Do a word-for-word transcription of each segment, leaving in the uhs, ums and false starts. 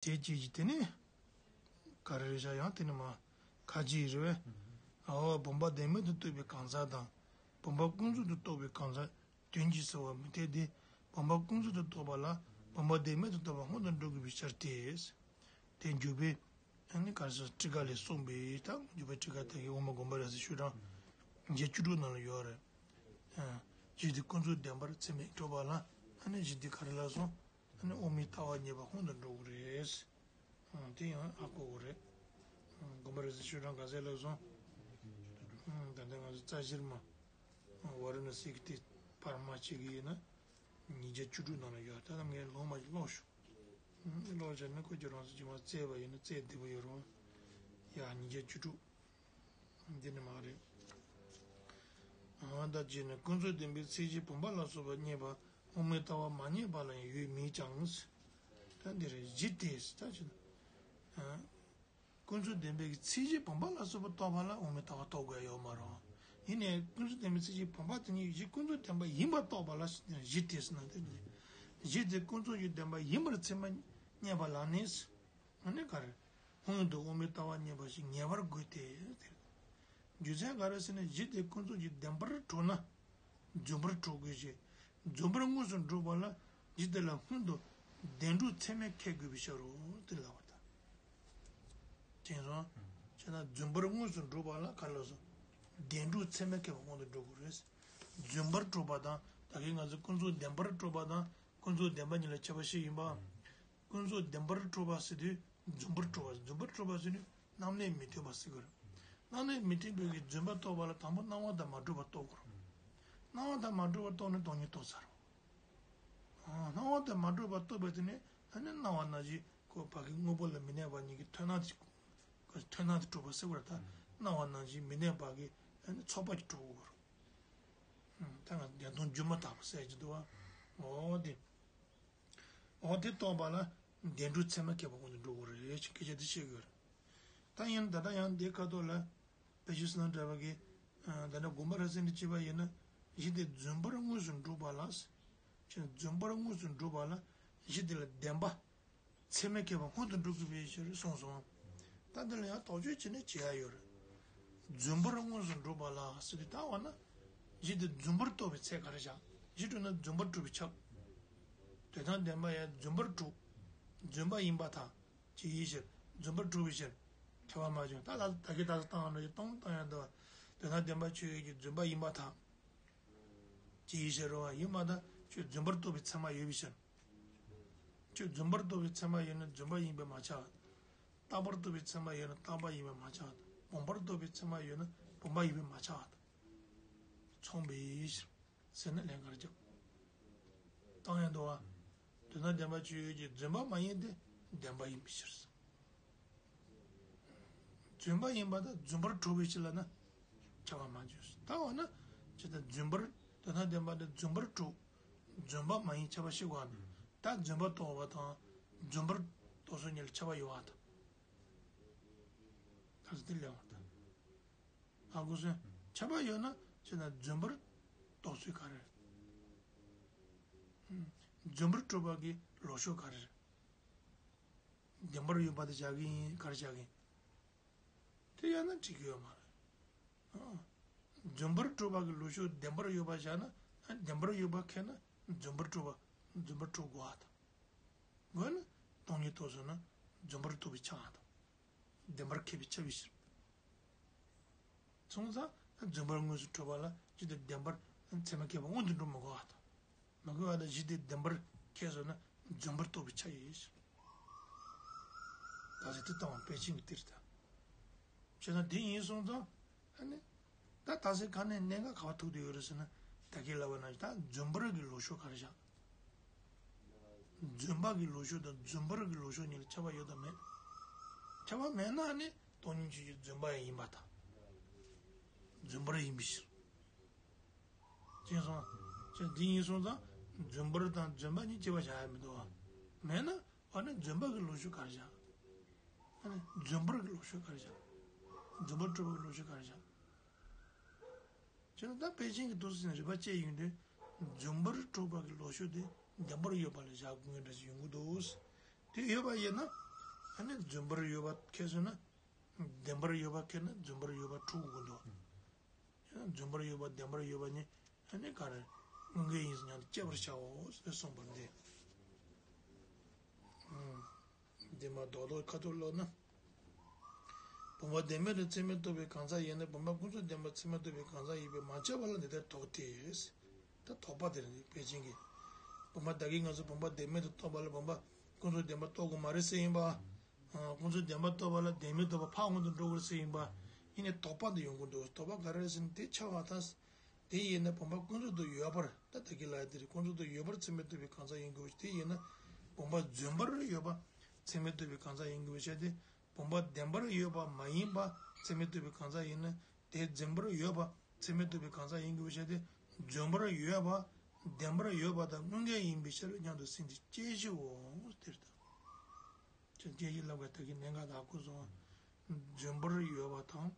དེ་བཅས་ཀྱི་དེ་ནི། ག་རེ་རེད་ཤག་ཡང་དེ་ནི་མ། ཁ་ཅིག་རེད་པས། ཨོ་བུམ་པ་བདེན་མེད་དུ་རྟོགས་པའི་གང་ཟག་དང་། བུམ་པ་ཀུན་རྫོབ་ཏུ་རྟོགས་པའི་གང་ཟག་དོན་གྱིས་བསལ་བར་མི་འཐད་དེ། བུམ་པ་ཀུན་རྫོབ་ཏུ་རྟོགས་པ་ལ་བུམ་པ་བདེན་མེད་དུ་རྟོགས་པ་སྔོན་དུ་འགྲོ་དགོས་པའི་ཕྱིར་ཏེ། དེ་འཇུག་པའི་ཨ་ནི་ག་རེ་ཟེར་ཊཱི་ཀ་ལས་གསུངས་པའི་ད་འཇུག་པའི་ཊཱི་ཀ་དེ་གི་དབུ་མ་དགོངས་པ་རབ་གསལ་ཤོག་གྲངས་བརྒྱད་ཅུ་དྲུག་ནང་ལ་ཡོད་རེད། ཨ་གཞི་དེ་ཀུན་རྫོབ་བདེན་པར་ཚད་མས་གྲུབ་པ་ལ་ཨ་ནི་གཞི་དེ་ག་རེ་ལབ་སོང་། ཨ་ནི་དབུ་མའི་ལྟ་བ་ཉེས་པ་སྔོན་དུ་འགྲོ་གི་རེད། ཨང་། དེ་ཡང་ཧ་གོ་དགོས་རེད། ཨང་། དགོངས་པ་རབ་གསལ་ཤོག་གྲངས་ག་ཚད་ལབ་སོང་། ཨང་། ད་ལྟ་ང་ཚོ་རྩ་ཤེར་མ། ཨང་། ཝ་ར་ཎ་སི་གི་དེ་བར་མ་བྱེད་ཀྱི་ཡིན་ན། ཉིས་བརྒྱ་བཅུ་དྲུག་ནང་ལ་ཡོད། ད་ལྟ་ངས་ལོང་མ་ཞིག་ཀློག་ཞུ། ཨང་། ཀློག་བྱས་ན་ཁོ་ཁྱོད་རང་ཚོ་རྗེས་མ་བཙལ་བ་ཡིན་ན་བཙལ་བདེ་པོ་ཡོད་རུང་། ཡ་ཉིས་བརྒྱ་བཅུ་དྲུག་འདི་ནི་མ་རེད། ཨ་ད་ཅི་ནི་ཀུན་རྫོབ་བདེན་པའི་ཚད་གཞི་བུམ་པ་ལ་སོགས་པ་རྙེད་པ་དབུ་མའི་ལྟ་བ་མ་རྙེད་པ་ལ་ཡང་ཡོད་མིན་ཀྱང་། ད་འདི་རེད་གཞི་དེ་ད་ཅི་ནི། ཨ་ཀུན་རྫོབ་བདེན་པའི་ཚད་གཞི་བུམ་པ་ལ་སོགས་པ་རྟོགས་པ་ལ་དབུ་མའི་ལྟ་བ་རྟོགས་དགོས་ཡ་ཡོད་མ་རེད། ཡིན་ནའི་ཀུན་རྫོབ་བདེན་པའི་ཚད་གཞི་བུམ་པ་དེ་ཉིད་གཞི་ཀུན་རྫོབ་བདེན་པ་ཡིན་པ་རྟོགས་པ་ལ་གཞི་དེ་ཟེར་ན་དེ་རེད། གཞི་དེ་ཀུན་རྫོབ་ཀྱི་བདེན་པ་ཡིན་པར་ཚད་མས་རྙེད་པ་ལ་ནི། ཨ་ནི་ག་རེ། སྔོན་དུ་དབུ་མའི་ལྟ་བ་རྙེད་པ་ཞིག་ངེས་པར་དགོས་ཏེ། རྒྱུ་མཚན་ག་རེ་ཟེར་ན་གཞི་དེ་ཀུན་རྫོབ་ཀྱི་བདེན་པར་གྲུབ་ན། རྫུན་པར་གྲུབ་དགོས་ཤིང་། རྫུན་པར་དངོས་སུ་འགྲུབ་པ་ལ་གཞི་དེ་ལ་སྔོན་དུ་བདེན་གྲུབ་ཚད་མས་ཁེགས་དགོས་པའི་ཕྱིར་རོ། དེ་ལབ་པ་དང་། དེང་སང་། བྱས་ན་རྫུན་པར་དངོས་སུ་འགྲུབ་པ་ལ་ག་རེ་ལབ་སོང་། བདེན་གྲུབ་ཚད་མས་ཁེགས་པ་སྔོན་དུ་འགྲོ་དགོས་རེད། རྫུན་པར་གྲུབ་པ་དང་ད་གིན་ང་ཚོ་ཀུན་རྫོབ་བདེན་པར་གྲུབ་པ་དང་ཀུན་རྫོབ་བདེན་པ་གཉིས་ལ་ཁྱད་པར་ཞིག་ཡིན་པ། ཀུན་རྫོབ་བདེན་པར་གྲུབ་པ་ཟེར་དུས་རྫུན་པར་གྲུབ་པ། རྫུན་པར་གྲུབ་པ་ཟེར་ནི་རྣམ་གནས་མི་མཐུན་པ་ཟེར་གི་རེད། རྣམ་གནས་མི་མཐུན་པའི་གི་རྫུན་པ་རྟོགས་པ་ལ་དང་པོ་སྣང་བ་དང་མ་གྲུབ་པ་རྟོགས་དགོས་རེད། སྣང་བ་དང་མ་གྲུབ་པ་རྟོགས་ནས་སྟོང་ཉིད་རྟོགས་ཚར་རོ། སྣང་བ་དང་མ་གྲུབ་པ་རྟོགས་པའི་དེ་ནི་ད་ནི་སྣང་བ་ནང་བཞིན་ཁོ་ཕ་གི་དངོས་པོ་ལ་མི་གནས་པ་ཉིད་ཀྱི་མཐོང་སྣང་དེ། མཐོང་སྣང་དེ་གྲུབ་པ་ཟེར་བ་རེད། ད་སྣང་བ་ནང་བཞིན་མི་གནས་པ་གི་ད་ནི་ཚོགས་པ་གི་གྲུབ་དགོས་རེད། ད་ང་བདེན་སྟོང་སྒྱུ་མ་ལྟ་བུ་ཟེར་གྱི་འདུག་བ། འོ་དེ། འོ་དེ་རྟོགས་པ་ལ་བདེན་གྲུབ་ཚད་མ་ཁེགས་པ་སྔོན་དུ་འགྲོ་དགོས་རེད་ཅེས་སྐད་ཆ་དེ་བཤད་དགོས་རེད། ད་ཡང་ད་ལྟ་ཡང་འདི་ཁ་ཐོག་ལ་དཔེ་ཆ་བསོད་ནམས་གྲགས་པ་གིས་ད་ལྟ་དགོངས་པ་རབ་གསལ་ནས་བྱས་པ་ཡིན་ན་གཞི་དེ་རྫུན་པར་དངོས་སུ་འགྲུབ་པ་ལ། ཅེས་རྫུན་པར་དངོས་སུ་འགྲུབ་པ་ལ་གཞི་དེ་ལ་བདེན་པ། ཚད་མས་ཁེགས་པ་སྔོན་དུ་འགྲོ་དགོས་པའི་ཕྱིར་གསུངས་སོ། ད་འདི་ལ་ཡང་དོགས་གཅོད་བྱས་ནས་བྱེད་ཡ་ཡོད་རེད། རྫུན་པར་དངོས་སུ་འགྲུབ་པ་ལ་ཟེར་དུས་ད་འོ་ན། གཞི་དེ་རྫུན་པར་རྟོགས་པའི་ཚད་ག་རེ་བཞག་གཞི་གྲུབ་ན་རྫུན་པར་གྲུབ་པས་ཁྱབ། དོན་དམ་བདེན་པ་ཡང་རྫུན་པར་གྲུབ། རྫུན་པ་ཡིན་པར་ཐལ། ཅི་ཡི་ཕྱིར། རྫུན་པར་གྲུབ་པའི་ཕྱིར། ཁྱབ་པ་མ་བྱུང་། ད་ལ་ད་གི་ད་ལྟ་བཏང་ཡང་འགྲོ་ཡི་སྟོང་བཏང་ཡང་འདུག་བ། དོན་དམ་བདེན་པ་ཆོས་ཡོད་ཀྱི་རྫུན་པ་ཡིན་པར་ཐལ། ཅི་ཡི་ཕྱིར་རོ། ཡིན་པར་ཐལ། ཁྱོད་རྫུན་པར་རྟོགས་པའི་ཚད་མ་ཡོད་པའི་ཕྱིར། ཁྱོད་རྫུན་པར་རྟོགས་པའི་ཚད་མ་ཡོད་ན་རྫུན་པ་ཡིན་པས་མ་ཁྱབ། རྟག་པར་རྟོགས་པའི་ཚད་མ་ཡོད་ན་རྟག་པ་ཡིན་པས་མ་ཁྱབ། བུམ་པར་རྟོགས་པའི་ཚད་མ་ཡོད་ན་བུམ་པ་ཡིན་པས་མ་ཁྱབ། མཚུངས་པའི་ཕྱིར། ཟེར་ན་ལན་ག་རེ་རྒྱབ། བཏང་ཡང་འདུག་བ། དོན་དམ་བདེན་པ་ཆོས་ཡོད་ཀྱི་རྫུན་པ་མ་ཡིན་ཏེ་བདེན་པ་ཡིན་པའི་ཕྱིར། རྫུན་པ་ཡིན་པ་དང་རྫུན་པར་གྲུབ་པའི་ཕྱིར་ལབ་ན་ཁྱབ་པ་མ་བྱུང་། ད་འོ་ན་ཇི་ལྟར་རྫུན་པར་དོན་དམ་བདེན་པ་དེ་རྫུན་པར་གྲུབ། རྫུན་པ་མ་ཡིན་ཁྱབ་པ་ཤེས་དགོས་པ་མེད། ད་རྫུན་པ་རྟོགས་པ་དང་རྫུན་པར་རྟོགས་ཚུལ་གཉིས་ལ་ཁྱད་པར་ཡོད་པ་དང་། ད་ཚོ་དེ་ལས་པར་ཐལ། ཧ་གོ་སོང་། ཁྱད་པར་ཡོད་ན་ཅི་ན་རྫུན་པར་རྟོགས་ཚུལ་ག་རེ་རེད། རྫུན་པར་གྲུབ་པ་གི་ལོག་ཕྱོགས་ག་རེ་རེད། བདེན་པར་ཡོད་པ་དེ་བཞག་གི་ཡིན་ག་རེ་བཞག་གི་ཡིན། དེ་ཡང་ན་འགྲིག་གི་ཡོད་མ་རེད། རྫུན་པར་གྲུབ་པ་གི་ལོག་ཕྱོགས་བདེན་པར་ཡོད་པ་བཞག་ན་བདེན་པར་ཡོད་པ་ཁེགས་ན་རྫུན་པར་གྲུབ་པ་རྫུན་པར་གྲུབ་དགོས་པ་དང་། དགོས་ན་སྟོང་ཉིད་རྟོགས་སོང་ན་རྫུན་པར་རྟོགས་པའི་ཆ་དང་། བདེན་པར་ཁེགས་པའི་ཆ་བའི་ཕྱིར། སོང་ཙང་རྫུན་པར་དངོས་སུ་གྲུབ་པ་ལ་ཇི་ལྟར་བདེན་པར་ཚད་མ་ཁེགས་པ་སྔོན་དུ་འགྲོ་མི་དགོས་པ་དང་། མ་དགོས་པ་དང་གཞི་དེ་བདེན་པར་ཁེགས་སོང་ན་རྫུན་པར་རྟོགས་པའི་ཆ་ཡོད་ཕྱིར། ད་ཆ་དེ་ལྟ་བ་པཎ་ཆེན་གྱི་གཏེར་དང་། བྱས་ན་དེ་ཡིན་སོང་ཙང་། ཨ་ནི། ད་ད་སེ་ག་ནས་གནད་འགག་ག་བ་ཐུག་བསྡད་ཡོད་རེད་ཟེར་ན། ད་གིན་ལབ་པ་ན་ད་རྫུན་པར་གྱི་ལོག་ཕྱོགས་ག་རེ་བཞག་རྫུན་པ་གི་ལོག་ཕྱོགས་དང་རྫུན་པར་གི་ལོག་ཕྱོགས་གཉིས་ལ་ཁྱད་པར་ཡོད་དམ་མེད། ཁྱད་པར་མེད་ན་ནི་སྟོང་ཉིད་ཆོས་ཅན་རྫུན་པ་ཡང་ཡིན་པར་ཐལ། རྫུན་པར་ཡིན་པའི་ཕྱིར། ཅེས་གསུངས། ཅེས་འདི་ཡིན་སོང་ཙང་རྫུན་པར་དང་རྫུན་པ་གཉིས་གཅིག་པ་བཞག་ཡ་མི་འདུག་བ། མེད་ན་འོ་ན་རྫུན་པ་གི་ལོག་ཕྱོགས་ག་རེ་བཞག་ཨ་ནི་རྫུན་པར་གི་ལོག་ཕྱོགས་ག་རེ་བཞག་རྫུན་པར་གྲུབ་པ་གི་ལོག་ཕྱོགས་ག་རེ་བཞག་བྱས་ན་ད་པཎ་ཆེན་གྱི་ཐུགས་སུ་ཅི་ན་རིགས་པ་བཅད་ཡོང་དུས་རྫུན་པར་གྲུབ་པ་གི་ལོག་ཕྱོགས་དེ་བདེན་པར་ཡོད་པ་ལ་བཞག་དགོས་ངེས་འདྲ་ཞིག་ཡོང་གི་འདུག་དེ་ཡོད་པ་ཡིན་ན་ ཨ་ནི་རྫུན་པར་ཡོད་པ་ཁས་སོང་ན། བདེན་པར་ཡོད་པ་ཁས་ན་རྫུན་པར་ཡོད་པ་འཁྲུག་དགོས་འདུག་རྫུན་པར་ཡོད་པ་བདེན་པར་ཡོད་པ་གཉིས་ཨ་ནི་ག་རེ་དངོས་འགལ་ཡིན་ཟེར་མཉམ་དུ་དཔྱད་པར་བྱའོ་ཞེས་གསུངས་པ་འདི། འདི་མ་རྡོག་རྡོག་ཁ་ཐུག་ཀློག་ན། བུམ་པ་བདེན་མེད་དུ་ཚད་མས་རྟོགས་པའི་གང་ཟག་ཡིན་ན། བུམ་པ་ཀུན་རྫོབ་བདེན་པ་ཚད་མས་རྟོགས་པའི་གང་ཟག་ཡིན་པས་མ་ཁྱབ་པ་ལ་འདི་ལྟར་དོགས་ཏེ། ད་དོགས་པ་དེ་རེད་ཕལ་ཆེར་གྱི། བུམ་པ་ད་གིན་ང་ཚོ་བུམ་པ་བདེན་མེད་དུ་རྟོགས་པ་ལ་བུམ་པ་ཀུན་རྫོབ་བདེན་པ་རྟོགས་དགོས་མ་རེད་ཟེར་ཡིན་པ། ཀུན་རྫོབ་བདེན་པ་རྟོགས་པ་ལ་བདེན་མེད་རྟོགས་པ་ཕར་སྔོན་དུ་འགྲོ་དགོས་ཟེར་ཡིན་པ། ཡིན་ནའི་དོགས་པ་འདི་ཡོང་གི་འདུག་དོགས་པ་ག་རེ་རེད་ཟེར་ན་དེ་ཆགས་པ་དང་། དེ་ཡིན་ན་བུམ་པ་ཀུན་རྫོབ་ཏུ་ཡོད་པར་ད་ད་གིན་ལ་ཡ་དེ་རེད་ཀུན་རྫོབ་ཏུ་ཡོད་པར་ཚད་མས་རྟོགས་པའི་གང་ཟག་ཡིན་དགོས་པ་དེ་ཡིན་ན། བུམ་པ་རྫུན་པར་ཡོད་པ་ཚད་མས་རྟོགས་པའི་གང་ཟག་ཡིན་དགོས་པའི་ཆ་དེ། བུམ་པ་བདེན་པར་ཡོད་པ་མ་ཡིན་པ་ཚད་མས་རྟོགས་པའི་གང་ཟག་ཡིན་ན་དེ་རྫུན་པར་ཡོད་པ་ཚད་མས་རྟོགས་པའི་གང་ཟག་ཡིན་དགོས་པའི་ཆ་དེ། རྫུན་པར་ཡོད་པ་བདེན་པར་ཡོད་པ་དང་དངོས་འགལ་ཡིན་པའི་ཕྱིར་སྙམ་དུ་སེམས་ཏེ་དཔྱད་བཞིའོ་ཟེར་ཏེ། ཁྱེད་ཀྱིས་ལབ་པའི་ད་གིན་གནད་འགག་དག་གོ་སོང་། རྫུན་པར་ཡོད་པ་དང་།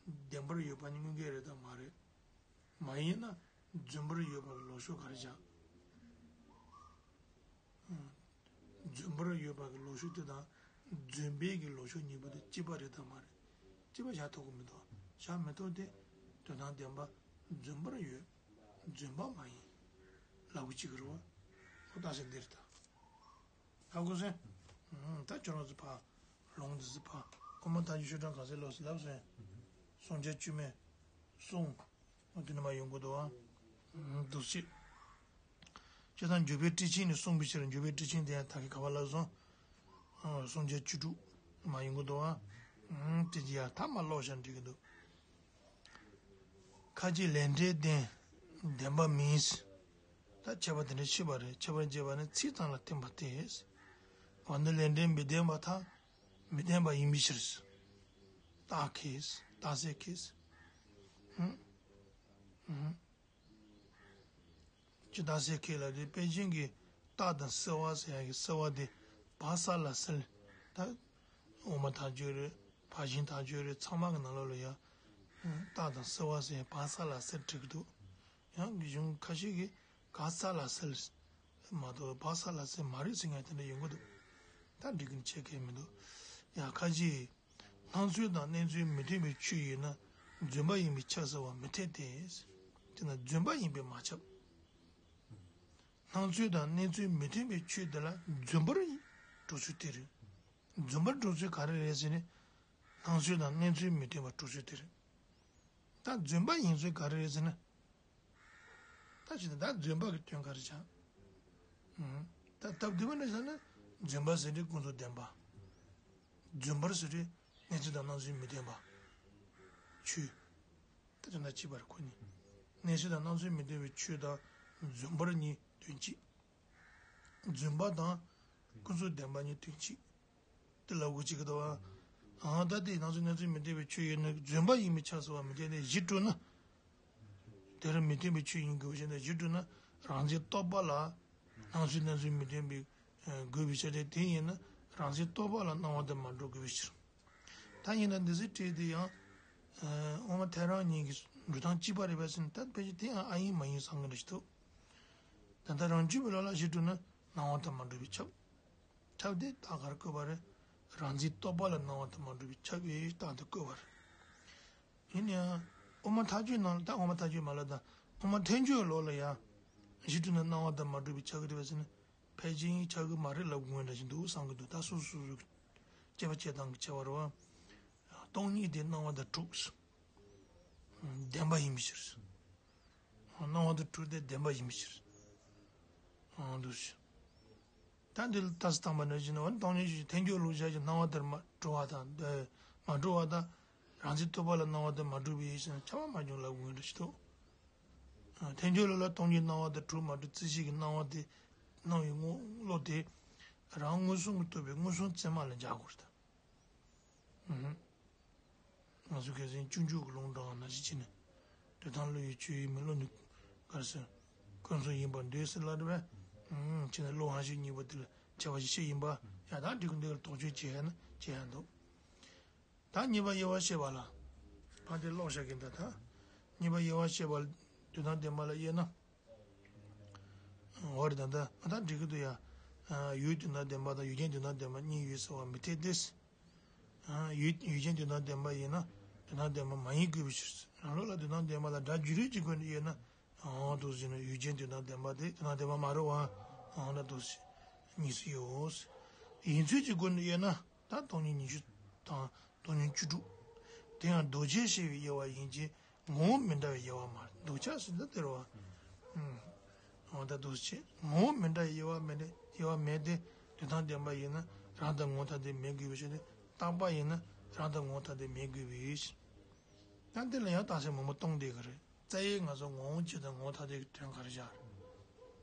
བདེན་པར་ཡོད་པ་གཉིས་དངོས་འགལ་རེད་དམ་མ་རེད། མ་ཡིན་ན་རྫུན་པར་ཡོད་པ་གི་ལོག་ཕྱོགས་ག་རེ་བཞག་རྫུན་པར་ཡོད་པ་གི་ལོག་ཕྱོགས་དེ་དང་རྫུན་པའི་གི་ལོག་ཕྱོགས་གཉིས་པོ་དེ་གཅིག་པ་རེད་དམ་མ་རེད། གཅིག་པ་བཞག་ཐུབ་ཀྱི་མི་འདུག་བཞག་མི་ཐུབ་སྟེ། དོན་དམ་བདེན་པ་རྫུན་པར་ཡོད། རྫུན་པ་མ་ཡིན། ལབ་གི་གཅིག་གི་རེད་བ། ཁོ་ལྟ་ས་འདིར་ད། ཧ་གོ་སོང་། ཨུམ། ད་ཁྱོད་རང་ཚོ་ཕ། ལུང་འདི་ཚོ་ཕ། ཁོ་མོ་ད་ཅི་ཤོད་གྲངས་ག་ཚད་ལོག་སི་ལབ་སོང་། སངས་རྒྱས་བཅོས་མའི་གསུང་། འོ་དེ་ནི་མ་ཡོང་གི་འདུག་ཨ། ཨུམ། འདུག་སེ། སྤྱིར་བཏང་འཇུག་པའི་ཊཱིཀ་ཆེན་ནས་གསུངས་པའི་ཕྱིར་འཇུག་པའི་ཊཱིཀ་ཆེན་དེ་ཡང་ད་གི་ག་བ་ལབ་སོང་། ཨ། སངས་རྒྱས་བཅུ་དྲུག་མ་ཡོང་གི་འདུག་ཨ། ཨུམ། དེ་ཅི་ཡ་ད་མ་ཀློག་བཞག་འགྲིག་གི་འདུག་ཁ་ཅིག་ལས་འབྲས་བདེན། བདེན་པ་མིན། ད་ཁྱད་པར་དེ་འདྲ་ཕྱེ་བ་རེད། ཁྱད་པར་འབྱེད་པ་ནི་ཚིག་ཙམ་ལ་བརྟེན་པ་སྟེ། འོ་ན་ལས་འབྲས་མི་བདེན་པ་དང་། མི་བདེན་པ་ཡིན་པའི་ཕྱིར། རྟགས་ཁས། རྟགས་གསལ་ཁས། ཧུམ། ཧུམ། ཅི་རྟགས་གསལ་ཁས་ལ་དེ་པེ་ཅིན་གྱི་རྟགས་དང་བསལ་བ་ཟེར་ཡ་གི་བསལ་བ་དེ་བག་ས་ལ་སེལ། ད་དབུ་མ་ཐལ་འགྱུར་རེད། བག་ཞིན་ཐལ་འགྱུར་རེད། ཚང་མ་གི་ནང་ལོགས་ལ་ཡ། རྟགས་དང་བསལ་བ་ཟེར་ཡ་བག་ས་ལ་སེལ་འགྲིག་གི་འདུག་ཡང་གཞུང་ཁ་ཤས་ཀྱིས་ག་ས་ལ་སེལ། མ་གཏོགས་བག་ས་ལ་སེལ་མ་རེད་ཟེར་མཁན་དེ་འདྲ་ཡོང་གི་འདུག་ད་འགྲིག་གི་ཆེ་གལ་མི་འདུག་ཡ་ཁ་ཅིག་སྣང་ཚུལ་དང་གནས་ཚུལ་མི་མཐུན་པའི་ཆོས་ཡིན་ན་རྫུན་པ་ཡིན་པས་ཁྱབ་ཟེར་བ་མི་འཐད་དེ། དེ་ན་རྫུན་པ་ཡིན་པས་མ་ཁྱབ། སྣང་ཚུལ་དང་གནས་ཚུལ་མི་མཐུན་པའི་ཆོས་དེ་ལ་རྫུན་པར་འགྲོ་ཚུལ་དེ་རེད། རྫུན་པར་འགྲོ་ཚུལ་ག་རེ་རེད་ཟེར་ན། སྣང་ཚུལ་དང་གནས་ཚུལ་མི་མཐུན་པར་འགྲོ་ཚུལ་དེ་རེད། ད་རྫུན་པ་ཡིན་ཚུལ་ག་རེ་རེད་ཟེར་ན། ད་ཅི་ད་རྫུན་པ་གི་དོན་ག་རེ་ཆགས། ཨུམ། ད་སྟབས་བདེ་བ་འདྲ་བཞག་ན་རྫུན་པ་ཟེར་དུས་ཀུན་རྫོབ་བདེན་པ། རྫུན་པར་ཟེར་དུས་གནས་ཚུལ་དང་སྣང་ཚུལ་མི་མཐུན་པ། ཆོས། ད་ཅི་ན་ཅི་པར་ཁོ་ནི། གནས་ཚུལ་དང་སྣང་ཚུལ་མི་མཐུན་པའི་ཆོས་དང་རྫུན་པར་གཉིས་དོན་གཅིག་རྫུན་པ་དང་ཀུན་རྫོབ་བདེན་པ་གཉིས་དོན་གཅིག་དེ་ལབ་དགོས་ཅིག་གི་འདུག་བ། ཨང་། ད་དེ་སྣང་ཚུལ་གནས་ཚུལ་མི་མཐུན་པའི་ཆོས་ཡོད་ན་རྫུན་པ་ཡིན་པས་ཁྱབ་ཟེར་བ་མི་འཐད་དེ་གཞི་གྲུབ་ན། དེར་མི་མཐུན་པའི་ཆོས་ཡིན་དགོས་པའི་ཕྱིར་ན་གཞི་གྲུབ་ན་རང་འཛིན་རྟོག་པ་ལ་སྣང་ཚུལ་གནས་ཚུལ་མི་མཐུན་པའི་དགོས་པའི་ཕྱིར་ཏེ། དེ་ཡིན་ན་རང་འཛིན་རྟོག་པ་ལ་སྣང་བ་དེ་མ་འགྲོ་དགོས་པའི་ཕྱིར། ད་ཡིན་ན་འདི་ཚོའི་གྲས་དེ་ཡང་། ཨ། དབུ་མ་ཐལ་རང་གཉིས་ཀྱི་འགྲོ་སྟངས་གཅིག་པ་རེད་པས་ཟེར་ན་ད་ཕལ་ཆེར་དེ་ཡང་ཨ་ཡིན་མ་ཡིན་བསམ་གྱི་འདྲ་ཞིག་འདུག་ད་ལྟ་རང་རྒྱུད་པའི་ལུགས་ལ་གཞི་གྲུབ་ན་སྣང་བ་དང་མ་འགྲོ་བས་ཁྱབ། ཁྱབ་དེ་རྟགས་ག་རེ་བཀོད་པ་རེད། རང་འཛིན་རྟོག་པ་ལ་སྣང་བ་དང་མ་འགྲོ་བས་ཁྱབ་པའི་རྟགས་དེ་བཀོད་པ་རེད། ཡིན་ཡང་དབུ་མ་ཐལ་འགྱུར་ནང་ལ། ད་དབུ་མ་ཐལ་འགྱུར་མ་ལབ་ད། དབུ་མ་ཐལ་འགྱུར་ལུགས་ལ་ཡང་གཞི་གྲུབ་ན་སྣང་བ་དང་མ་འགྲོ་བས་ཁྱབ་ཀྱི་རེད་པས་ཟེར་ན། ཕལ་ཆེར་ཁྱབ་ཀྱི་མ་རེད་ལབ་དགོས་འདྲ་ཞིག་འདུག་བསམ་གྱི་འདུག་ད་སོ་སོ་སོ་སོའི་དཔྱད་པ་དཔྱད་སྟངས་ཀྱི་ཁྱད་པར་རེད་བ། སྟོང་ཉིད་དེ་སྣང་བ་དང་གྲུབ། བདེན་པ་ཡིན་པའི་ཕྱིར། སྣང་བ་དང་གྲུབ་དེ་བདེན་པ་ཡིན་པའི་ཕྱིར། འདུག་ཞུ། ད་འདི་ལ་ལྟ་སྟངས་པ་འདྲ་ཞིག་ན། འོ་ན་སྟོང་ཉིད་ཀྱི་ཐལ་འགྱུར་ལུགས་བཞག་ཅིང་སྣང་བ་དང་མ་གྲུབ་པ་དང་། མ་གྲུབ་པ་དང་། རང་འཛིན་རྟོག་པ་ལ་སྣང་བ་དང་མ་གྲུབ་པའི་ཕྱིར་ན་ཁྱབ་པ་མ་བྱུང་ལབ་དགོས་འདྲ་ཞིག་འདུག་ཐལ་འགྱུར་ལུགས་ལ་སྟོང་ཉིད་སྣང་བ་དང་གྲུབ་མ་གྲུབ་རྩིས་གཞི་གི་སྣང་བ་དེ། སྣང་བའི་ངོ་བོ་དེ་རང་མངོན་སུམ་གྱིས་རྟོགས་པའི་མངོན་སུམ་བཙན་མ་ལ་འཇོག་དགོས་རེད་ད། ཨུ་ཧུ། ང་ཚོ་གལ་སྲིད་སྤྱོད་འཇུག་གི་ལུང་དྲངས་པ་ནང་བཞིན་བྱས་ནས། འདོད་དང་བློ་ཡི་སྤྱོད་ཡུལ་མིན། བློ་ནི་ག་རེ་ཟེར། ཀུན་རྫོབ་ཡིན་པར་འདོད་ཟེར་ལབ་རེད་པས། ཨུ་ཧུ། བྱས་ན་བློ་དབང་ཤེས་གཉིས་པོ་དེ་ལ་ཁྱད་པར་ཞིག་ཤེས་ཡིན་པ། ཡང་དག་འགྲིག་གི་འདུག་དོགས་གཅོད་བྱེད་ཡ་ན་བྱེད་ཡ་འདུག་ད་གཉིས་པ་དབྱེ་བ་བཤད་པ་ལ། ཕ་དེ་ཀློག་བཞག་གིན་ད་ད། གཉིས་པ་དབྱེ་བ་བཤད་པ་ལ་དོན་དམ་བདེན་པ་ལ་དབྱེ་ན། འོ་རེད་ད་ད་ད་འགྲིག་གི་འདུག་ཡ། ཡུལ་དོན་དམ་བདེན་པ་དང་ཡུལ་ཅན་དོན་དམ་བདེན་པ་གཉིས་ཡོད་ཟེར་བ་མི་འཐད་དེ། ཡུལ་ཡུལ་ཅན་དོན་དམ་བདེན་པ་ཡིན་ན་དོན་དམ་བདེན་པ་མ་ཡིན་དགོས་པའི་ཕྱིར། རང་ལུགས་ལ་དོན་དམ་བདེན་པ་ལ་སྒྲ་རྒྱུད་རིགས་ཀྱི་སྒོ་ནས་དབྱེ་ན། འོ་འདུག་ཟེར་ན་ཡུལ་ཅན་དོན་དམ་བདེན་པ་དེ་དོན་དམ་བདེན་པ་མ་རེད་བ། འོ་ན་འདུག་ཟེར། གཉིས་སུ་ཡོད། ཡིན་ཚུལ་གྱི་སྒོ་ནས་དབྱེ་ན་ད་སྟོང་ཉིད་ཉི་ཤུ་དང་སྟོང་ཉིད་བཅུ་དྲུག་དེ་ཡང་ལྡོག་ཆ་ཤེས་པའི་དབྱེ་བ་ཡིན་གྱི། ངོ་བོ་མི་འདྲ་བའི་དབྱེ་བ་མ་རེད། ལྡོག་ཆ་ཟེར་ན་དེ་རེད་བ། ཨུམ། འོ་ད་འདུག་ཟེར། ངོ་བོ་མི་འདྲ་བའི་དབྱེ་བ་མེད་ནས་དབྱེ་བ་མེད་དེ། དོན་དམ་བདེན་པ་ཡིན་ན་རང་དང་ངོ་བོ་ཐ་དད་མེད་དགོས་པའི་ཕྱིར་ཏེ། རྟག་པ་ཡིན་ན་རང་དང་ངོ་བོ་ཐ་དད་མེད་དགོས་པའི་ཕྱིར། ད་འདི་ལ་ཡང་རྟགས་གསལ་མང་པོ་གཏོང་བསྡད་ཀྱི་རེད། རྩ་བའི་ང་ཚོ་ངོ་བོ་གཅིག་དང་ངོ་བོ་ཐ་དད་ཀྱི་དོན་ག་རེ་བཞག་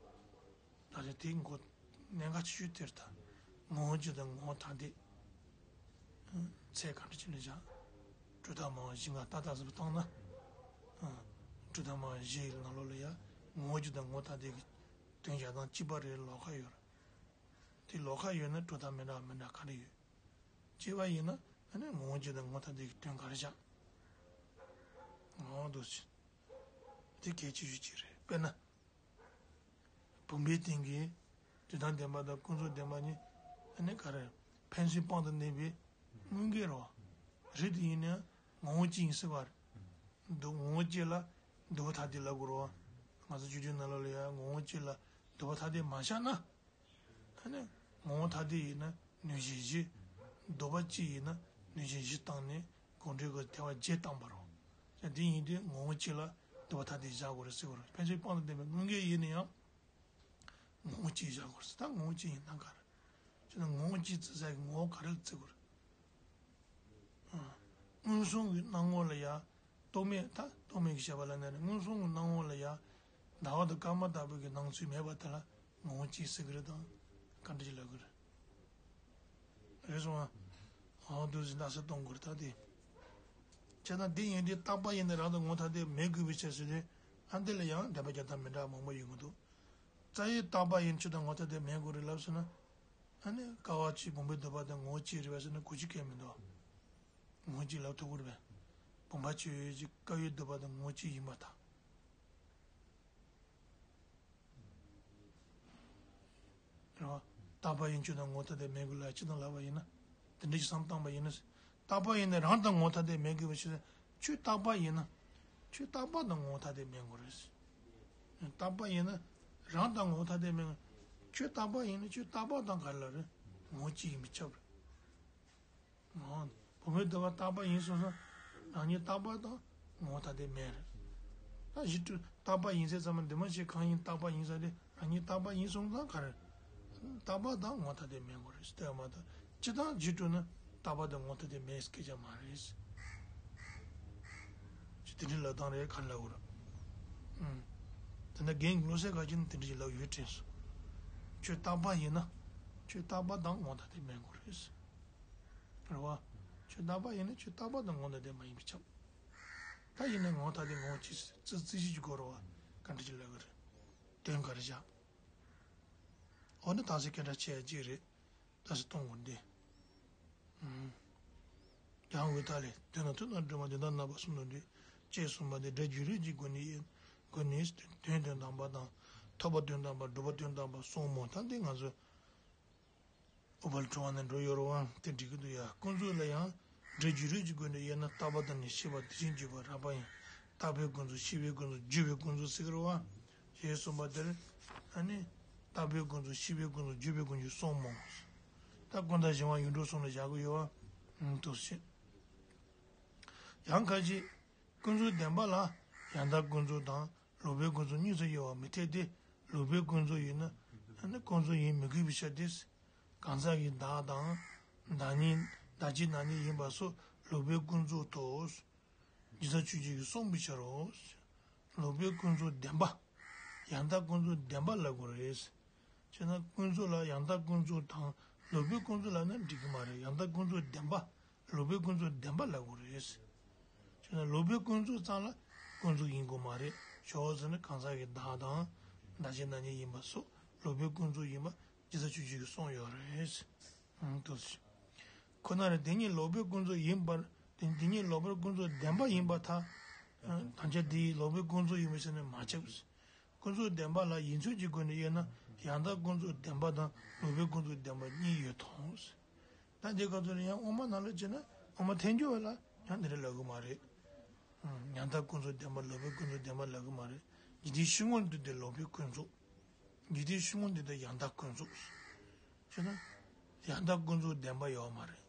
རེད། ད་ལྟ་དེའི་མགོ་གནད་འགག་ཆེ་ཤོས་དེ་རེད་ད། ངོ་བོ་གཅིག་དང་ངོ་བོ་ཐ་དད། ཚད་ག་འདྲ་ཅིག་ལ་བཞག་གྲུབ་མཐའ་སྨྲ་བ་བཞི་ལྔ་ཏག་ཏག་ཙམ་བཏང་ན། གྲུབ་མཐའ་སྨྲ་བ་བཞི་ཡི་ནང་ལོགས་ལ་ཡང་ངོ་བོ་གཅིག་དང་ངོ་བོ་ཐ་དད་ཀྱི་དོན་བཞག་སྟངས་གཅིག་པ་རེ་ལོགས་ཀ་ཡོད་རེད། དེ་ལོགས་ཀ་ཡོད་ན་གྲུབ་མཐའ་མི་འདྲ་བ་མི་འདྲ་ག་རེ་ཡོད། གཅིག་པ་ཡིན་ན་ཨ་ནི་ངོ་བོ་གཅིག་དང་ངོ་བོ་ཐ་དད་ཀྱི་དོན་ག་རེ་བཞག་འོ་འདུག་ཟེར། དེ་གལ་ཆེ་ཤོས་གཅིག་རེད། དཔེར་ན། བུམ་པའི་སྟེང་གི་དོན་དམ་བདེན་པ་དང་ཀུན་རྫོབ་བདེན་པ་གཉིས་ཨ་ནི་ག་རེ། ཕན་ཚུན་དཔང་དུ་གནས་པའི་དངོས་འགལ་རོ། རིགས་དེ་ཡིན་ན་ངོ་བོ་གཅིག་ཡིན་སྲིད་པ་རེད། འདུ་ངོ་བོ་གཅིག་ལ་འདུ་བ་ཐ་དད་ལབ་དགོས་རོ། ང་ཚོ་སྤྱོད་འཇུག་ནང་ལོགས་ལ་ཡང་ངོ་བོ་གཅིག་ལ་འདུ་བ་ཐ་དད་མ་བཞག་ན། ཨ་ནི་ངོ་བོ་ཐ་དད་ཡིན་ན་ནུས་གཞི་བཞི། འདུ་བ་གཅིག་ཡིན་ན་ནུས་གཞི་བཞི་བཏང་ནས་གོང་འགྲོས་ཀྱི་ཐལ་བ་བརྒྱད་བཏང་བ་རོ། ཡང་དེ་ཡིན་དུས་ངོ་བོ་གཅིག་ལ་འདུ་བ་ཐ་དད་བཞག་དགོས་རེད་ཟེར་བ་རེད། ཕན་ཚུན་དཔང་དུ་ལྡན་པའི་དངོས་འགལ་ཡིན་ན་ཡང་ངོ་བོ་གཅིག་བཞག་དགོས་རེད་ཟེར། ད་ངོ་བོ་གཅིག་ཡིན་ན་ག་རེ། ཅེ་ན་ངོ་བོ་གཅིག་བརྩི་ས་གི་ངོ་བོ་ག་རེ་ལ་བརྩི་དགོས་རེད། མངོན་སུམ་གྱི་སྣང་ངོ་ལ་ཡང་རྟོག་མེད་ད་རྟོག་མེད་ཀྱི་བྱ་བ་ལ་གནས་ནས་མངོན་སུམ་གྱི་སྣང་ངོ་ལ་ཡང་ཟླ་བ་དང་སྐར་མ་ལྟ་བུ་གི་སྣང་ཚུལ་མེད་པ་དེ་ལ་ངོ་བོ་གཅིག་ཟེར་གྱི་རེད་དམ། ག་འདྲ་ཞིག་ལབ་དགོས་རེད། རེད་སོང་ཨ། འོ་འདུག་ཟེར་ན་ས་གཏོང་དགོས་རེད་ད་དེ། བྱས་ཙང་འདི་ཡིན་དུས་རྟག་པ་ཡིན་ན་རང་དང་ངོ་བོ་ཐ་དད་མེད་དགོས་པའི་ཕྱིར་ཟེར་དུས་ཨ་འདི་ལ་ཡང་འགྲེལ་པ་རྒྱག་སྟངས་མི་འདྲ་བ་མང་པོ་ཡོང་གི་འདུག་རྩ་བའི་རྟག་པ་ཡིན་ཕྱིར་དང་ངོ་བོ་ཐ་དད་མེད་དགོས་རེད་ལབ་སོང་ན། ཨ་ནི་ཀ་བ་གཅིག་བུམ་པའི་འདུས་པ་དང་ངོ་བོ་གཅིག་རེད་པས་ཟེར་ན་གོ་རྒྱུ་གང་ཡང་མི་འདུག་ངོ་བོ་གཅིག་ལབ་ཐུབ་ཀྱི་རེད་པས། བུམ་པ་ཆོས་ཅན་ཀ་བའི་འདུས་པ་དང་ངོ་བོ་གཅིག་ཡིན་པར་ཐལ། རེད་བ། རྟག་པ་ཡིན་ཕྱིར་དང་ངོ་བོ་ཐ་དད་མེད་དགོས་ལབ་ཅི་དང་ལབ་པ་ཡིན་ན། དེ་འདྲ་ཞིག་བསམ་བཏང་པ་ཡིན་ན། རྟག་པ་ཡིན་ན་རང་དང་ངོ་བོ་ཐ་དད་མེད་དགོས་པའི་ཕྱིར། ཁྱོད་རྟག་པ་ཡིན་ན། ཁྱོད་རྟག་པ་དང་ངོ་བོ་ཐ་དད་མེད་དགོས་རེད། རྟག་པ་ཡིན་ན་རང་དང་ངོ་བོ་ཐ་དད་མེད། ཁྱོད་རྟག་པ་ཡིན་ན་ཁྱོད་རྟག་པ་དང་ག་རེ་ལབ་རེད། ངོ་བོ་གཅིག་ཡིན་པས་ཁྱབ་རེད། འོ། བུམ་པའི་འདུས་པ་རྟག་པ་ཡིན་སོང་ཙང་རང་ཉིད་རྟག་པ་དང་ངོ་བོ་ཐ་དད་མེད་རེད། ད་གཞི་གྲུབ་རྟག་པ་ཡིན་ཚད་ཙམ་མ་འདི་མ་ཞིག་གང་ཡིན་རྟག་པ་ཡིན་ས་དེ་རང་ཉིད་རྟག་པ་ཡིན་སོང་ཙང་ག་རེ། རྟག་པ་དང་ངོ་བོ་ཐ་དད་མེད་དགོས་རེད་ཟེར་བ་མ་གཏོགས་སྤྱིར་བཏང་གཞི་གྲུབ་ན་རྟག་པ་དང་ངོ་བོ་ཐ་དད་མེད་སྐད་ཆ་མ་རེད། ཅི་དེ་འདྲའི་ལབ་སྟངས་རེད་ག་རེ་ལབ་དགོས་རེད། ཨང་། དེ་འདྲ་རྒན་གྱི་བློ་གསལ་ག་ཅིག་ནི་དེ་འདྲ་ཞིག་ལབ་ཡོད་དྲན་སོང་། ཁྱོད་རྟག་པ་ཡིན་ན། ཁྱོད་རྟག་པ་དང་ངོ་བོ་ཐ་དད་མེད་དགོས་རེད། རེད་བ། ཁྱོད་རྟག་པ་ཡིན་ན་ཁྱོད་རྟག་པ་དང་ངོ་བོ་ཐ་དད་མ་ཡིན་པས་ཁྱབ། ད་ཡིན་ན་ངོ་བོ་ཐ་དད་ངོ་བོ་གཅིག་རྩི་རྩི་གཞི་གཅིག་དགོས་རེད་བ། ག་འདྲ་ཅིག་ལབ་གི་རེད། དོན་ག་རེ་བཞག་འོ་ན་རྟགས་གསལ་སྐད་གྲགས་ཆེ་ཡ་གཅིག་རེད། རྟགས་གསལ་གཏོང་དགོས་འདི། ཨུམ། ཡང་འོད་མཐའ་ལས། དོན་དང་ཐུན་དང་བསྒྲུབས་མ་དོན་དམ་རྣམ་པ་གསུམ་དང་འདྲེས། ཅེས་གསུངས་པ་འདི་སྒྲ་རྒྱུད་རིགས་ཀྱི་སྒོ་ནས་དབྱེ། སྒོ་ནས་དོན་དོན་དམ་པ་དང་། ཐོབ་པ་དོན་དམ་པ་སྒྲུབ་པ་དོན་དམ་པ་གསུམ་མོ། ད་འདི་ང་ཚོ་ཨུཏྤལ་ཁྲོ་བོ་ནས་འགྲོ་ཡོད་རེད་བ། དེ་འགྲིག་གི་འདུག་ཡ། ཀུན་རྫོབ་ལ་ཡང་སྒྲ་རྒྱུད་རིགས་ཀྱི་སྒོ་ནས་དབྱེ་ན་རྟག་པ་དང་ནི་ཤེས་པ་དེ་བཞིན་བརྗོད་པ་རགས་པ་ཡང་རྟག་པའི་ཀུན་རྫོབ་ཤེས་པའི་ཀུན་རྫོབ་བརྗོད་པའི་ཀུན་རྫོབ་ཟེར་གི་རེད་བ། ཞེས་གསུངས་པ་དེར་ཨ་ནི་རྟག་པའི་ཀུན་རྫོབ་ཤེས་པའི་ཀུན་རྫོབ་བརྗོད་པའི་ཀུན་རྫོབ་གསུམ་མོ། ད་ཀུན་བརྟགས་གཞན་དབང་ཡོངས་གྲུབ་གསུམ་ལ་བཞག་གི་ཡོད་བ། ཨང་། དུ་ཞེས། ཡང་ཁ་ཅིག་ཀུན་རྫོབ་བདེན་པ་ལ་ཡང་དག་ཀུན་རྫོབ་དང་ལོག་པའི་ཀུན་རྫོབ་གཉིས་སུ་དབྱེ་བ་མི་འཐད་དེ། ལོག་པའི་ཀུན་རྫོབ་ཡིན་ན་ཨ་ནི་ཀུན་རྫོབ་ཡིན་མི་དགོས་པའི་ཕྱིར་ཏེ། གང་ཟག་གི་བདག་དང་། བདག་ཉིད། བདག་གཅིག་བདག་ཉིད་ཡིན་པ་སོགས་ལོག་པའི་ཀུན་རྫོབ་ཏུ། རྒྱུ་མཚན་ཆོས་ཅན་གྱིས་གསུངས་པའི་ཕྱིར་རོ། ལོག་པའི་ཀུན་རྫོབ་བདེན་པ། ཡང་དག་ཀུན་རྫོབ་བདེན་པ་ལབ་དགོས་རེད། བྱས་ན་ཀུན་རྫོབ་ལ་ཡང་དག་ཀུན་རྫོབ་དང་ལོག་པའི་ཀུན་རྫོབ་ལབ་ན་འགྲིག་གི་མ་རེད། ཡང་དག་ཀུན་རྫོབ་བདེན་པ། ལོག་པའི་ཀུན་རྫོབ་བདེན་པ་ལབ་དགོས་རེད། བྱས་ན་ལོག་པའི་ཀུན་རྫོབ་ཙམ་ལ་ཀུན་རྫོབ་ཡིན་དགོས་མ་རེད། ཞོག་ཟེར་ན་གང་ཟག་གི་བདག་དང་། བདག་གཅིག་བདག་ཉིད་ཡིན་པ་སོགས་ལོག་པའི་ཀུན་རྫོབ་ཡིན་པ། རྒྱུ་མཚན་ཆོས་ཅན་གྱིས་གསུངས་ཡོད་རེད། ཨང་། དུ། ཁོ་ན་རེ་དེ་ཉིད་ལོག་པའི་ཀུན་རྫོབ་ཡིན་པར། དེ་དེ་ཉིད་ལོག་པའི་ཀུན་རྫོབ་བདེན་པ་ཡིན་པར་ཐལ། དམ་བཅའ་འདི་ཡིས་ལོག་པའི་ཀུན་རྫོབ་ཡིན་པའི་ཕྱིར་ནི་མ་ཁྱབ། ཀུན་རྫོབ་བདེན་པ་ལ་ཡིན་ཚུལ་གྱི་སྒོ་ནས་དབྱེ་ན་ ཡང་དག་ཀུན་རྫོབ་བདེན་པ་དང་ལོག་པའི་ཀུན་རྫོབ་བདེན་པ་གཉིས་ཡོད་དོ། ད་འདི་ག་ཚོད་ཡང་དབུ་མ་ནང་ལ་བྱས་ན་དབུ་མ་ཐལ་འགྱུར་བ་ལ་ཡང་འདི་འདྲ་ལབ་གི་མ་རེད། ཡང་དག་ཀུན་རྫོབ་བདེན་པ་ལོག་པའི་ཀུན་རྫོབ་བདེན་པ་ལབ་གི་མ་རེད། འཇིག་རྟེན་ཕྱི་དངོས་འདི་དེ་ལོག་པའི་ཀུན་རྫོབ། འཇིག་རྟེན་ཕྱི་དངོས་འདི་དེ་ཡང་དག་ཀུན་རྫོབ། བྱས་ན་ཡང་དག་ཀུན་རྫོབ་བདེན་པ་ཡོད་མ་རེད།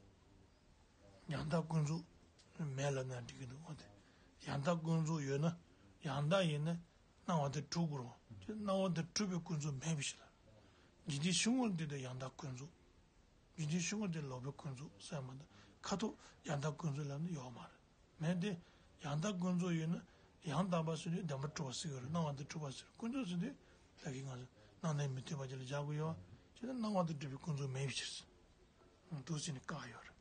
ཡང་དག་ཀུན་རྫོབ་མེད་ལབ་ན་འགྲིག་གི་འདུག་འོ་དེ། ཡང་དག་ཀུན་རྫོབ་ཡོད་ན་ཡང་དག་ཡིན་ན་སྣང་བ་དེ་གྲུབ་དགོས་རེད་བ། དེ་སྣང་བ་དེ་གྲུབ་པའི་ཀུན་རྫོབ་མེད་པའི་ཕྱིར་ལ། འཇིག་རྟེན་ཕྱི་དངོས་འདི་དེ་ཡང་དག་ཀུན་རྫོབ། འཇིག་རྟེན་ཕྱི་དངོས་དེ་ལོག་པའི་ཀུན་རྫོབ་ཟེར་མ་གཏོགས་ཁ་ཐུག་ཡང་དག་ཀུན་རྫོབ་ལབ་ན་ཡོད་མ་རེད། མེད་དེ། ཡང་དག་ཀུན་རྫོབ་ཡོད་ན་ཡང་དག་པ་ཟེར་དུས་བདེན་པར་གྲུབ་པ་ཟེར་གྱི་རེད། སྣང་བ་དེ་གྲུབ་པ་ཟེར། ཀུན་རྫོབ་ཟེར་དུས་ད་གིན་ང་ཚོ་སྣང་བ་མི་མཐུན་པ་ཅིག་ལ་སྦྱར་གྱི་ཡོད་བ། བྱས་ན་སྣང་བ་དེ་གྲུབ་པའི་ཀུན་རྫོབ་མེད་པའི་ཕྱིར། འདུག་ཟེར་ནས་བཀག་ཡོད་རེད།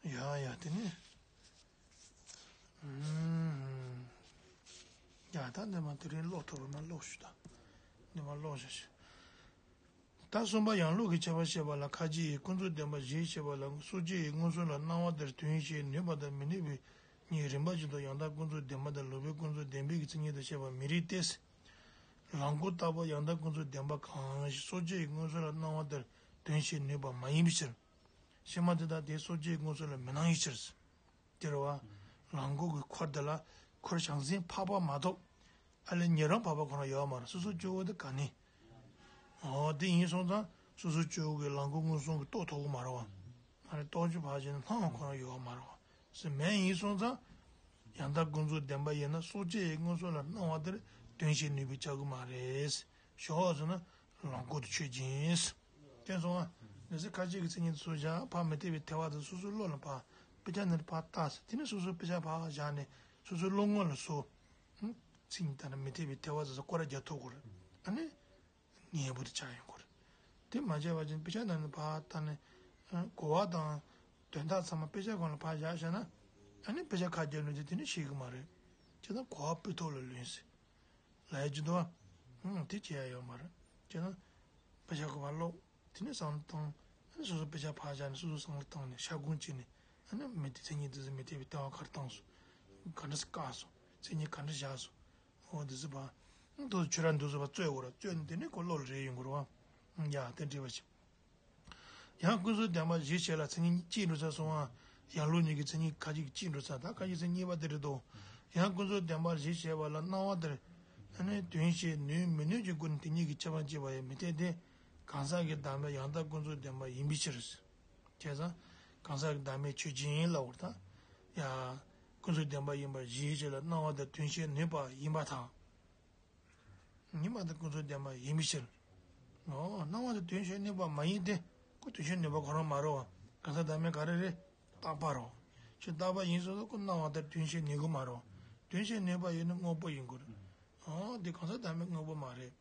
ཡ་ཡ་དེ་ནས། ཨུམ། ཡ་ད་འདི་མ་དེ་རིང་ཀློག་ཐུབ་པ་ན་ཀློག་ཞུ་ད། འདི་མ་ཀློག་བྱ་ཞིག་ད་གསུམ་པ་ཡང་ལུགས་ཀྱི་ཁྱད་པར་བཤད་པ་ལ། ཁ་ཅིག་གིས་ཀུན་རྫོབ་བདེན་པ་བཞི་བཤད་པ་ལ། སོ་སྐྱེ་ཡི་མངོན་སུམ་ལ་སྣང་བ་དེར་དོན་བྱེད་ནུས་པ་དང་མི་ནུས་པའི་གཉིས། རིམ་པ་བཞིན་དུ་ཡང་དག་ཀུན་རྫོབ་བདེན་པ་དང་ལོག་པའི་ཀུན་རྫོབ་བདེན་པའི་མཚན་ཉིད་དུ་བཤད་པ་མི་རིགས་ཏེ། ལམ་འགོག་ལྟ་བུ་ཡང་དག་ཀུན་རྫོབ་བདེན་པ་གང་ཞིག་སོ་སྐྱེ་ཡི་མངོན་སུམ་ལ་སྣང་བ་དེར་དོན་བྱེད་ནུས་པ་མ་ཡིན་པའི་ཕྱིར། ཕྱི་མ་དེ་དག་དེ་སོ་སྐྱེའི་མངོན་སུམ་ལ་མི་སྣང་བའི་ཕྱིར། དེ་རེད་བ། ལམ་འགོག་གི་འཁོར་དེ་ལ་འཁོར་བྱང་སེམས་འཕགས་པ་མ་གཏོགས་ཨ་ལས་ཉན་རང་འཕགས་པ་ཁོ་རང་ཡོད་མ་རེད། སོ་སོ་སྐྱེ་བོ་དེ་ག་ནས། འོ་དེ་ཡིན་སོང་ཙང་སོ་སོ་སྐྱེ་བོ་གི་ལམ་འགོག་མངོན་སུམ་གྱི་རྟོགས་ཐུབ་ཀྱི་མ་རེད་བ། ཨ་ནི་རྟོགས་བརྗོད་ཕར་བྱས་ན་སྣང་བ་ཁོ་རང་ཡོད་མ་རེད་བ། སེམས་མེད་ཡིན་སོང་ཙང་། ཡང་དག་ཀུན་རྫོབ་བདེན་པ་ཡིན་ན་སོ་སྐྱེ་ཡི་མངོན་སུམ་ལ་སྣང་བ་དེར་དོན་བྱེད་ནུས་པའི་ཆགས་ཀྱི་མ་རེད། ཞོག་ཟེར་ན་ལམ་འགོག་ཏུ་ཆོས་ཅན། དེ་སོང་ང་། མི་ཚེ་ཁ་ཅིག་གི་མཚན་ཉིད་དུ་སོ་བཞག་ཕར་མི་འཐད་པའི་ཐལ་བ་དེ་སོ་སོའི་བློ་ལ་ཕར་དཔེ་ཆ་ནང་ཕར་བལྟས། དེ་ནས་སོ་སོའི་དཔེ་ཆ་ཕར་བཞག་ནས་སོ་སོའི་བློ་ངོ་ལ་སོ། མཚན་ཉིད་ལྟར་ན་མི་འཐད་པའི་ཐལ་བ་དེ་ཚོ་སྐོར་ར་རྒྱག་ཐུབ་དགོས་རེད། ཨ་ནི། ངེས་པར་དུ་ཆགས་ཡོང་དགོས་རེད། དེ་མ་བྱས་པ་ཅིན་དཔེ་ཆ་ནང་ནས་ཕར་བལྟས་ནས། གོ་བ་དང་། དོན་དག་ཚང་མ་དཔེ་ཆ་སྒང་ལ་ཕར་བཞག་བཞག་ན། ཨ་ནི་དཔེ་ཆ་ཁ་རྒྱབ་ནས་དེ་དེ་ནས་ཤེས་ཀྱི་མ་རེད། བྱས་ཙང་གོ་བ་སྤུ་ཐོག་ལ་ལོན་ཟེར། ལབ་ཡ་ཅིག་འདུག་བ། ཧུམ། དེ་བྱེད་ཡ་ཡོད་མ་རེད། བྱས་ན། དཔེ་ཆ་ཁོ་ཕར་ཀློག་དེ་ནས་བསམ་བློ་བཏང་། ཨ་ནི་སོ་སོ་དཔེ་ཆ་ཕར་བཞག་ནས་སོ་སོ་བསམ་བློ་བཏང་ནས་ཤ་སྒོང་བྱས་ནས། ཨ་ནི་མི་དེ་མཚན་ཉིད་དེ་ཚོ་མི་འཐད་པའི་ལྟ་བ་ག་རེ་བཏང་སོང་། ག་འདྲ་སེ་བཀག་སོང་། མཚན་ཉིད་ག་འདྲ་བཞག་སོང་། འོ་དེ་ཚོ་ཕར། དེ་ཚོ་ཁྱོད་རང་འདི་ཚོ་ཕར་རྩོད་དགོས་ར། རྩོད་ནས་དེ་ནས་ཁོ་བློ་ལ་རེད་ཡོང་དགོས་ར་བ། ཡ་དེ་འདྲ་བ་ཞིག་ཡང་ཀུན་རྫོབ་བདེན་པ་བཞི་བྱས་ལ་མཚན་ཉིད་གཅིག་འགྲོ་ཚར་སོང་ང་། ཡང་ལུགས་གཉིས་ཀྱི་མཚན་ཉིད་ཁ་ཅིག་གཅིག་འགྲོ་ཚར། ད་ཁ་ཅིག་མཚན་གཉིས་པ་དེ་རེད་དོ། ཡང་ཀུན་རྫོབ་བདེན་པ་བཞི་བྱས་པ་ལ་སྣང་བ་དེར། ཨ་ནི་དོན་བྱེད་ནུས་མི་ནུས་ཀྱི་སྒོ་ནས་དེ་གཉིས་ཀྱི་ཁྱད་པར་འབྱེད་པ་ཡང་མི་འཐད་དེ། གང་ཟག་གི་བདག་མེད་ཡང་དག་ཀུན་རྫོབ་བདེན་པ་ཡིན་པའི་ཕྱིར། བྱས་ཙང་། གང་ཟག་གི་བདག་མེད་ཆོས་ཅན་ལབ་པར་ཐལ། ཡ། ཀུན་རྫོབ་བདེན་པ་ཡིན་པར་བཞི་བྱས་ལ་སྣང་བ་དེར་དོན་བྱེད་ནུས་པ་ཡིན་པར་ཐལ། ཉིད་མ་དང་ཀུན་རྫོབ་བདེན་པ་ཡིན་པའི་ཕྱིར། འོ། སྣང་བ་དེ་དོན་བྱེད་ནུས་པ་མ་ཡིན་ཏེ། ཁོ་དོན་བྱེད་ནུས་པ་ཁོ་རང་མ་རེད་བ། གང་ཟག་བདག་མེད་ག་རེ་རེད། རྟག་པ་རེད་བ། ཁྱོད་རྟག་པ་ཡིན་སོང་ཙང་ཁོ་སྣང་བ་དེར་དོན་བྱེད་ནུས་ཀྱི་མ་རེད་བ། དོན་བྱེད་ནུས་པ་ཡིན་ན་དངོས་པོ་ཡིན་དགོས་རེད། འོ། འདི་གང་ཟག་བདག་མེད་དངོས་པོ་མ་རེད།